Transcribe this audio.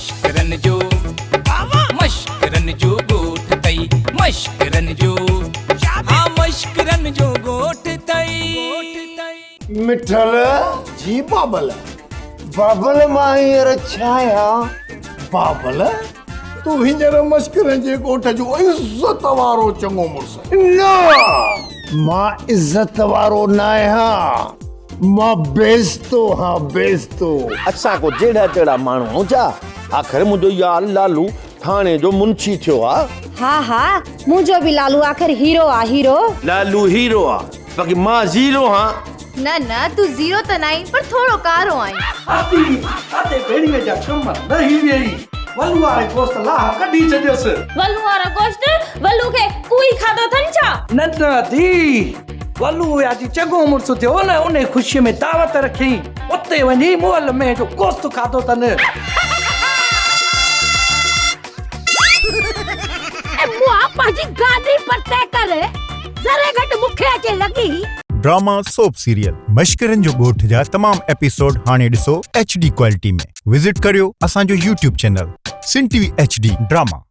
مشڪرن جو مشڪرن جو ڳوٺ تئي مشڪرن جو ها مشڪرن جو ڳوٺ تئي. مٺل، جي بابل، بابل مان هينئر ڇا آهيان؟ بابل، تون هينئر مشڪرن جي ڳوٺ جو عزت وارو چڱو مڙس آهين. نه، مان عزت وارو ناهيان، مان بيعزتو هان، بيعزتو. اسان ڪو جهڙا تهڙا ماڻهو آهيون ڇا؟ آخر منهنجو يار لالو ٿاڻي جو منشي ٿيو آ. ها ها، منهنجو به لالو آخر هيرو آ، هيرو. لالو هيرو آ، باقي مان زيرو هان. نه نه تون زيرو ته ناهين پر ٿورو ڪارو آهين. ادي ادي ڀيڻيء جا ڪم لهي ويئي. ولو واري گوشت لاهه ڪڍي ڇڏيس. ولو وارو گوشت ولو کي ڪوئي کاڌو اٿن ڇا؟ نه نه ادي ولو وياجي چڱو مڙس ٿيو نه انهي خوشيء ۾ دعوت رکيائين اتي وڃي مئل مينهن جو گوشت کاڌو اٿن. اي مئا پنهنجي گاڏي پرتي ڪر ذري گهٽ مون کي اچي لڳي. ڊراما سوپ سيريل مشڪرن جو ڳوٺ جا تمام ايپيسوڊ هاڻي ڏسو ايڇ ڊي ڪوالٽي ۾ وزٽ ڪريو اسان جو YouTube channel Sindh T V H D drama.